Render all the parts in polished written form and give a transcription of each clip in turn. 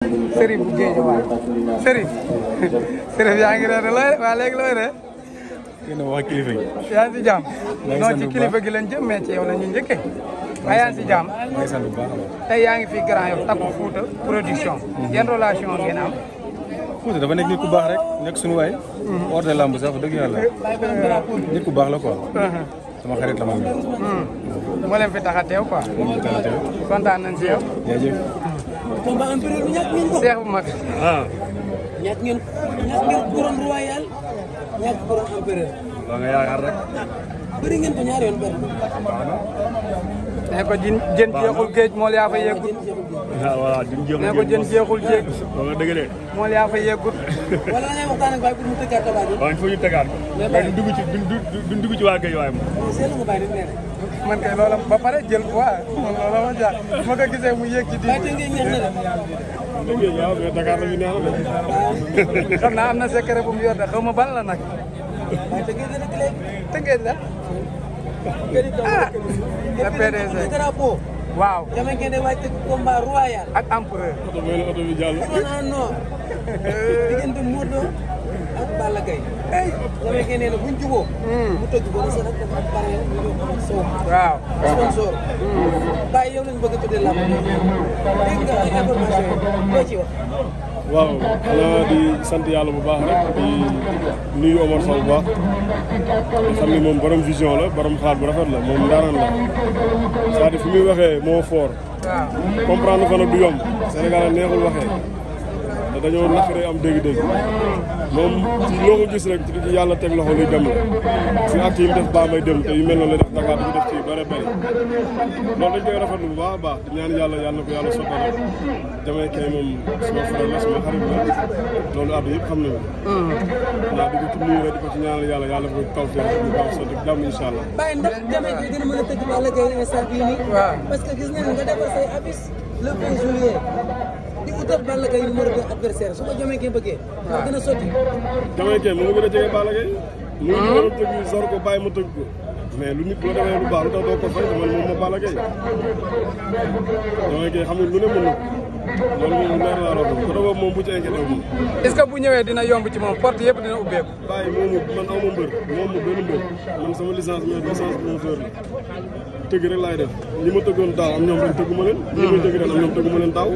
Serigne bu géej waay Serigne yaa ngi reer looy waa léegi looy reer. yéen a wax kilifa gi. yaa ngi si jàmm. non ci kilifa gi lañ jëm mais ci yow la ñu njëkkee. waaye yaa ngi si jàmm. maa ngi sant bu baax a baax. tey yaa ngi fi Grand Yoff Takku Fouta production. yan relation ngeen am. Fouta dafa nekk nit ku baax rek nekk suñu waay. hors de lamb sax dëgg yàlla. nit ku baax la quoi. sama xarit la moom. moo leen fi tax a teew quoi. moo fi tax a teew. kontaan nañ si yow. jaajëf. Seex bu mag. ñàkk ngeen couronne royal ñàkk couronne empereur. waa nga yaakaar rek. bëri ngeen ko ñaari yoon bëri. nee ko jën jeexul géej mool yaa fa yeggut. voilà jën jeexul géej nee ko jën jeexul géej. ba nga dëgg de. mool yaa fa yeggut. wala da ngay waxtaan ak Baye pour mu tëggaat tabaat yi. waaw il faut ñu tegaat ko. mais duñ dugg ci waa géej waaye moom. seetlu nga Baye nee man kay loola ba pare jël poids man loola ma jaar ma ko gisee mu yéeg ci di. Baye tey ngeen neex na de. dëgg la waaw mais Dakar la ñu neex na de. xam naa am na secret bu mu yor de xaw ma ban la nag. Baye tey ngeen ne rek léegi. tëngeej la. ah. la PDC drapeau. waaw. dama ngeen di waaj tëgg combat royal. ak empereur. oto bi oto bi jàll. non. diggante Modou ak Balla Gaye. dama ngeen ne buñ juboo. mu tëgg ko parce que nag dafa pare ñu ñëw ko ak Sow. waaw. sponsor. Baye yow lañu bëgg a tuddee làmb. dégg nga ay information yi loo ci wax. waaw xanaa di sant yàlla bu baax rek di nuyu Omar Sow bu baax di xam ne moom borom vision la borom xaal bu rafet la moom ndaanaan la c'est-à-dire fi muy waxee moo fort. waaw. comprendre ko nag du yomb Sénégal a neexul waxee te dañoo naqaree am dégg-dégg moom ci loo ko gis rek ci yàlla teg loxo luy dem la fi acte yi mu def baa may dem te yu mel noonu la def Dakar bi def ci bëri bëri loolu dañ koy rafetlu bu baax a baax di ñaan yàlla na ko yàlla sottal jamay kay moom suma frère la suma xarit la loolu àdduna yëpp xam nañu naa di ko ci nuyu rek di ko ci ñaanal yàlla ko taw fee bu baax sotti jàmm incha allah. Baye ndax jamay gi gën a mën a tëgg Balla Gaye instant bii nii. waaw. parce que gis nañ nga defar say affiche le 20 juillet di utal Balla Gaye numéro 2 adversaire su ko jamay gi bëggee. waaw gën a sotti. jamay kay mu ngi gën a jege Balla Gaye mu ngi gën a tëgg sor ko bàyyi mu tëgg ko mais lu nit boo demee lu baax lu tax doo ko fay man moom ma Balla Gaye jamay kay xam nga lu ne mën na loolu moom leer laa la ko côté boobu moom bu ci inquiété wu. est-ce que bu ñëwee dina yomb ci moom porte yëpp dina ubbeeku. bàyyi moomu man aw ma mbër moom mu benn mbër man sama licence promoteur la tëgg rek laay def ñi ma tëggoon daaw am ñoom ren tëggu ma leen ñi may tëgg ren am ñoom tëggu ma leen daaw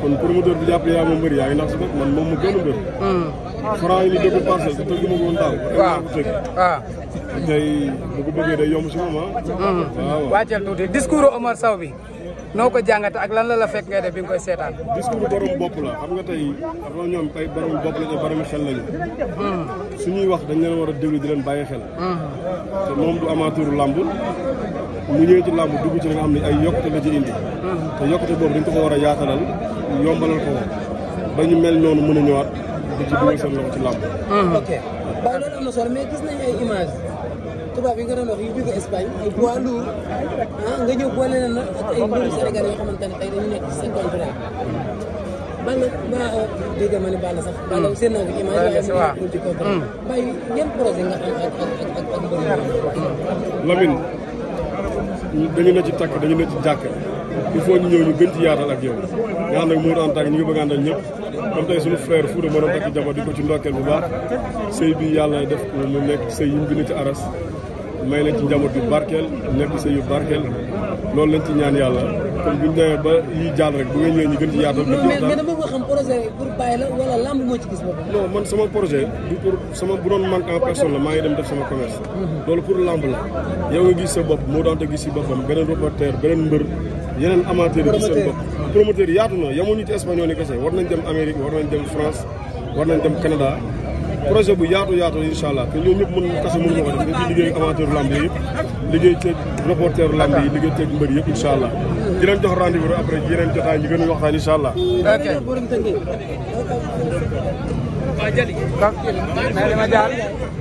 kon promoteur bi jàpp yaa ma mbër yaa ngi nax si bopp man moom mu benn mbër Franc yi ni dëggu parcelle te tëggu ma ko woon daaw waaw tëgg waaw. tey bu ko bëggee day yomb si moom waaw wàcceel tuuti discours Omar Sow bi noo ko jàngate ak lan la fekk ngay def bi nga koy seetaan. discours borom bopp la xam nga tey dafa ñoom ay borom bopp lañu borom xel lañu suñuy wax dañ leen war a déglu di leen bàyyi xel te moom du amateur làmb mu ñëwee ci làmb dugg ci li nga xam ne ay yokkute la ci indi te yokkute boobu dañ ko war a yaatalal yombalal ko ba ñu mel noonu mën a ñëwaat di ci dugal seen loxo ci làmb. ok Baye loolu am na solo mais gis nañu ay image tubaab yi nga doon wax yu jóge Espagne ay poids lourd nga ñëw boole na nag ak ay mbëru Sénégal yoo xamante ne tey dañu nekk ci seen contrat Balla dégg ma ne Balla sax Balla seen naa ko image waaye mu ci contrat Baye yan projet nga am ak mbëru Lamine dañu ne ci takk dañu ne ci jàkk il faut ñu ñëw ñu gën ci yaatal ak yow nga xam ne moo doon tàgg ñu ngi bëgg a àndal ñëpp comme tey suñu frère Fouta moo doon takk jabar di ko ci ndokkeel bu baax sëy bi yàlla def mu nekk sëy yi mu bind ci aras may leen ci njaboot yu barkeel nekk sëy yu barkeel loolu lañ ci ñaan yàlla kon buñ demee ba yi jàll rek bu ngeen ñëwee ñu gën ci yaatal mais dama bëgg xam projet pour Baye la wala lamb moo ci gis boppam non man sama projet du pour sama bu doon manque en personne la maa ngi dem def sama commerce loolu pour lamb la yow nga gis sa bopp moo daan te gis si boppam beneen reporter beneen mbër yeneen amateur yi gis seen bopp promoteur yi yaatu na yamuñu ci espagnol yi kese war nañ dem Amérique war nañ dem France war nañ dem Canada projet bu yaatu incha allah te ñooñu ñëpp mën kese mën nga ko def dañ ciy liggéey ak amateur lamb yi yëpp liggéey ceeg reporter lamb yi liggéey ceeg mbër yëpp incha allah di leen jox rendez-vous après yeneen jotaay ñu gën a waxtaan incha allah. ok. waaw Jali. mais li ma jaar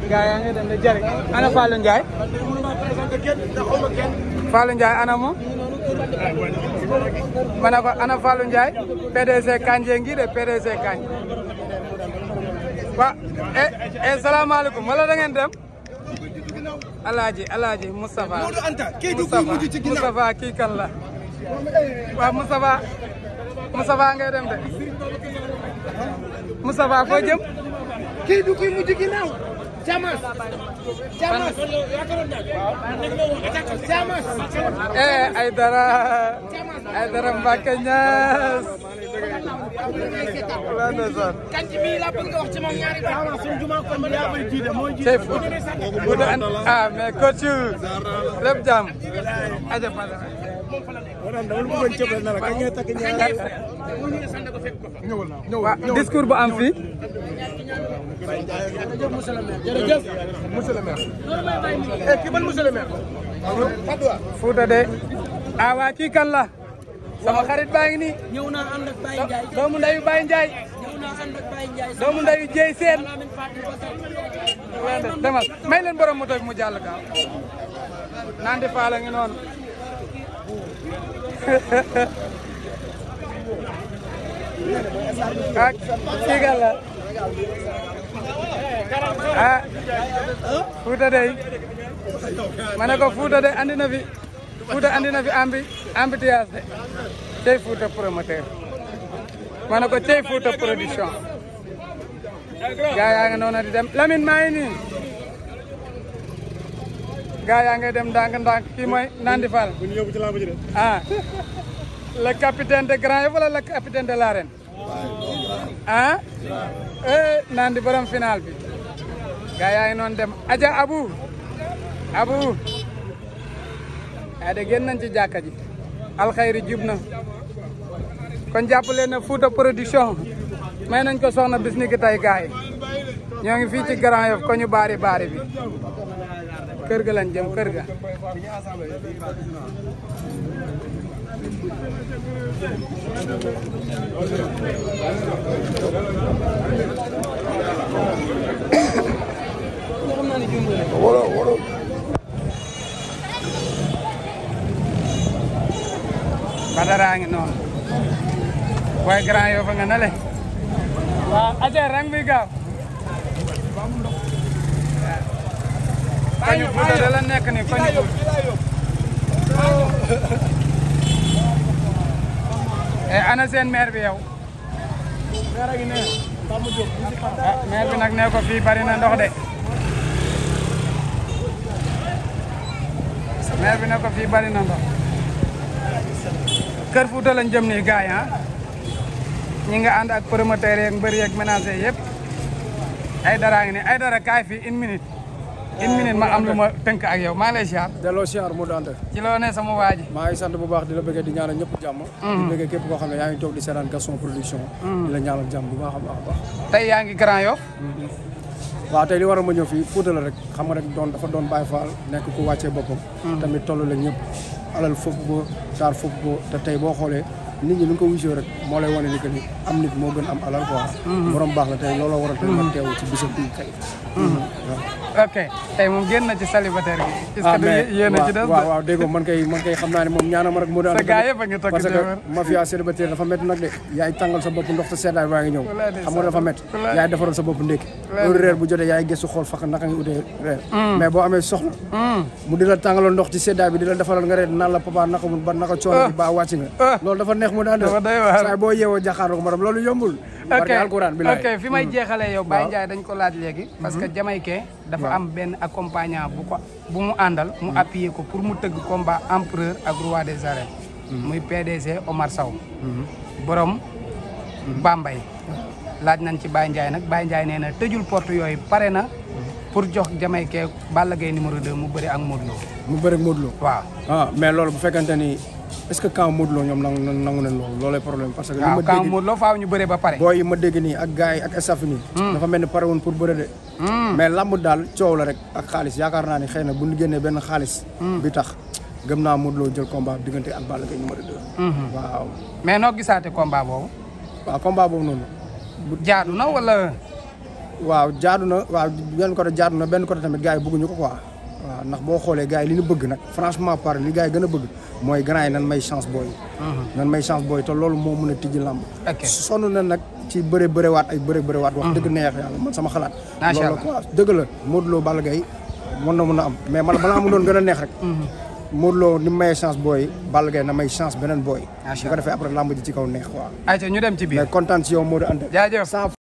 gars yaa ngi dem de Jali. ana Fallou Ndiaye. Fallou Ndiaye ana mo. ma ne ko ana Fallou Ndiaye. PDC Kanje ngi de PDC Kanje. waaw salaamaaleykum wala da ngeen dem. Alaaji Moustapha Moustapha kii kan la waaw Moustapha Moustapha ngay dem de Moustapha foo jëm kii du kuy mujj ginnaaw Camas ay dara Mbacke Niass kanc mi la bëgg nga wax ci moom ñaari ba suñu juma ko ma yaa bari jiite mooy jiite chef mais coach lépp jàmm aja pala waaw discours bu am fii jërëjëf monsieur le maire ki ban monsieur le maire Fouta de waa kii kan la sama xarit baa ngi nii ñëw naa ànd ak Baye Ndiaye doomu ndeyu Baye Ndiaye ñëw naa ànd ak Baye Ndiaye doomu ndeyu Dieye Sène demal may leen borom moto bi mu jàll gaaw Nandi Fall a ngi noonu ak kii kan la Fouta dey ma ne ko Fouta de andi na fi embouteillage de tey Fouta promoteur ma ne ko tey Fouta production gaa yaa ngi noonu di dem Lamine maa ngi nii gaa yaa ngi dem ndànk kii mooy Nandi Fall le capitaine de Grand Yoff wala le capitaine de l'arène Nandi borom final bi gaa yaa ngi noonu dem aja Abu yaa de génn nañ ci jàkka ji alxayri jub na kon jàppale na Fouta production may nañ ko soxna bis ni ki tey gaay ñoo ngi fii ci Grand Yoff ko ñu baari bi kër ga lañ jëm kër ga Badara ngi noonu waaye Grand Yoff nga nale waaw aja rang bi gaaw koñu Fouta da la nekk ni koñu ana seen maire bi yow maire bi nag nee ko fii bari na ndox de maire bi ne ko fii bari na ndox Kër Fouta lañ jëm nii gars yi ñi nga ànd ak promoteur yeeg mbër yeeg ménager yëpp ay dara ngi ne ay dara kaay fii une minute ma am lu ma tënk ak yow maa lay siyaar. delloo siyaar mu dante ci loo ne sama waa ji. maa ngi sant bu baax di la bëggee di ñaanal ñëpp jàmm. di bëggee képp koo xam ne yaa ngi toog di seetaan Gaston Production. di la ñaanal jàmm bu baax a baax. tey yaa ngi Grand Yoff. waaw tey li waral ma ñëw fii Fouta la rek xam nga rek dafa doon Baye Fall nekk ku wàccee boppam. tamit tollu la ñëpp alal foofu ko taar foofu ko te tey boo xoolee nit ñi lu ko wisoo rek moo lay wane ni que ni am nit moo gën am alal quoi. borom baax la tey looloo waral tey ma teew ci bisam bii kay. ok tey moom génn na ci célibataire gi. est-ce que yéen a ci des waaw dégg nga man kay xam naa ne moom ñaanal ma rek moo daan. sa gars yëpp a ngi takk parce que mafia célibataire dafa métti nag de yaay tàngal sa bopp ndox te seddaay baa ngi ñëw. xam nga dafa métti yaay defaral sa bopp ndékki. heure reer bu jotee yaay gëstu xool fakk naka nga utee reer. mais boo amee soxla. mu di la tàngaloon ndox ci seddaay bi di la defaral nga reer naan la papa naka mu ba naka coono bi ba wàcc nga. loolu dafa neex mu daan def saa boo yeewoo jaxaaroo ko maram loolu yombul. ok fi may jeexalee yow Baye Ndiaye dañ ko laaj léegi parce que Jamaïcain dafa am benn accompagnant bu mu àndal mu appuyer ko pour mu tëgg combat empereur ak roi des arènes muy PDG Omar Sow borom Bambay laaj nañ ci Baye Ndiaye nag Baye Ndiaye nee na tëjul porte yooyu pare na pour jox Jamaïcain Balla Gaye numéro 2 mu bëri ak Modou Lo mu bëri ak Modou Lo waaw mais loolu bu fekkante ni est-ce que camp Modou Lo ñoom nangu nañ loolu loolay problème parce que li ma dégg camp Modou Lo faaw ñu bëree ba pare booy yi ma dégg nii ak gars yi ak staff nii dafa mel ni pare woon pour bëre de mais lamb daal coow la rek ak xaalis yaakaar naa ni xëy na bu ñu génnee benn xaalis bi tax gëm naa Modou Lo jël combat diggante ak Balla Gaye numéro 2 waaw mais noo gisaate combat boobu waaw combat boobu noonu jaadu na wala waaw jaadu na waaw benn côté jaadu na benn côté tamit gars yi bëgguñu ko quoi waaw ndax boo xoolee gars yi li ñu bëgg nag franchement par li gars yi gën a bëgg mooy grand yi nan may chance booy nan may chance booy te loolu moo mën a tijji lamb sonn na nag ci bërewaat ay bërewaat wax dëgg neex yàlla man sama xalaat loolu la quoi dëgg la Modou Lo Balla Gaye mën na am mais man balaa mu doon gën a neex rek Modou Lo ni mu mayee chance booy Balla Gaye na may chance beneen booy. macha bu ko defee après lamb ji ci kaw neex quoi. ayca ñu dem ci biir mais kontaan si yow Modou Anta. jaajëf.